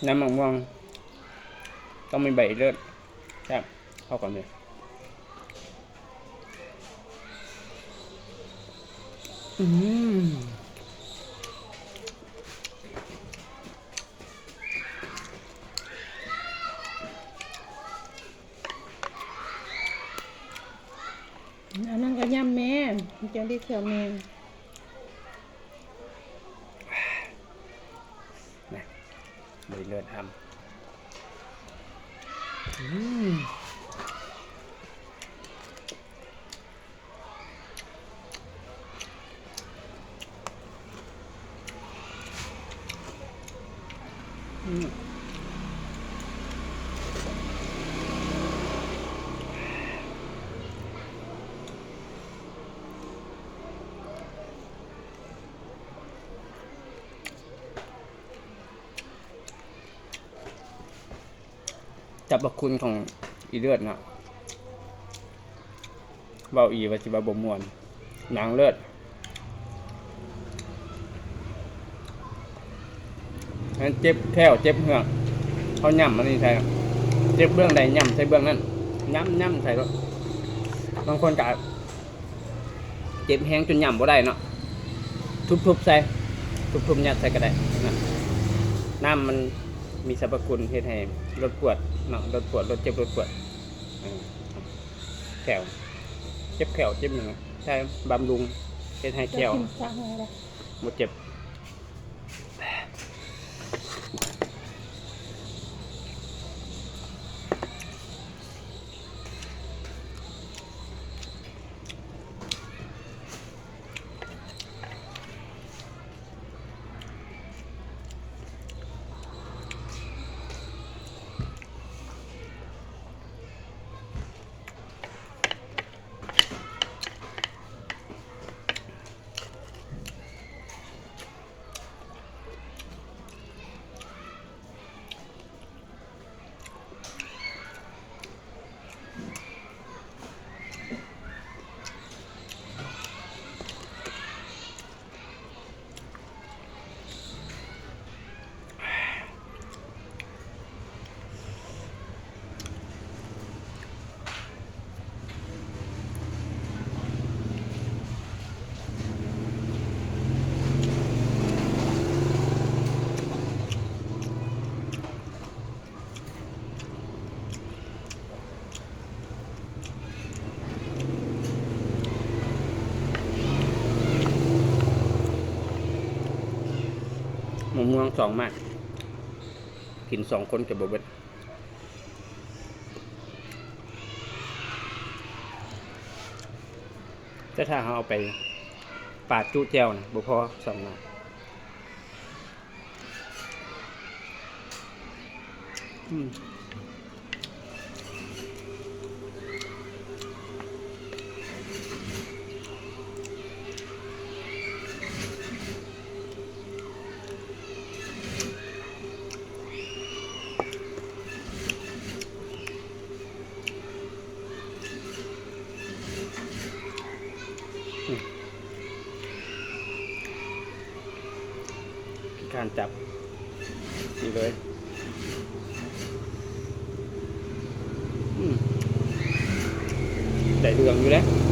ນ້ຳໝາກມ່ວງຕ້ອງມີໃບອີເລີດ ແຊບ ເຂົ້າກັນເລີຍ. ອືມ ອັນນັ້ນກໍຍຳແມ່ ແກງເລດແຊວແມ່. ນະ ເລີດ ເລີດ ຫຳ ອືມ ອືມ. ສັບພະຄຸນຂອງອີເລີດເນາະ ເວົ້າອີວ່າຊິວ່າບໍ່ມ່ວນ ນາງເລີດ ເຈັບແຂ້ວເຈັບເຫືອກ ເຮົາຫຍ້ຳອັນນີ້ໃສ່ ເຈັບເບື້ອງໃດຫຍ້ຳໃສ່ເບື້ອງນັ້ນ ຫຍ້ຳໆໃສ່ໂລດ ບາງຄົນກໍ ເຈັບແຮງຈົນຫຍ້ຳບໍ່ໄດ້ເນາະ ທຸບໆໃສ່ ທຸບໆຍັດໃສ່ກໍໄດ້ນະ ນ້ຳມັນມີສັບພະຄຸນເຮັດໃຫ້ລົດປວດເນາະ ລົດປວດ ລົດເຈັບ ລົດປວດ ເອີ ແຂ້ວ ເຈັບແຂ້ວເຈັບຫຍັງ ໃຊ້ບຳລຸງ ເຮັດໃຫ້ແຂ້ວບໍ່ເຈັບ. ມະມ່ວງສອງໝາກ ກິນສອງຄົນກໍບໍ່ເບິດ ແຕ່ຖ້າເຮົາເອົາໄປປາດຈຸແຈ່ວນະ ບໍ່ພໍສອງໜ້າ. ອືມ. ການຈັບ ນີ້ເລີຍ ອືມ ໄດ້ເລື່ອງຢູ່ເດ້.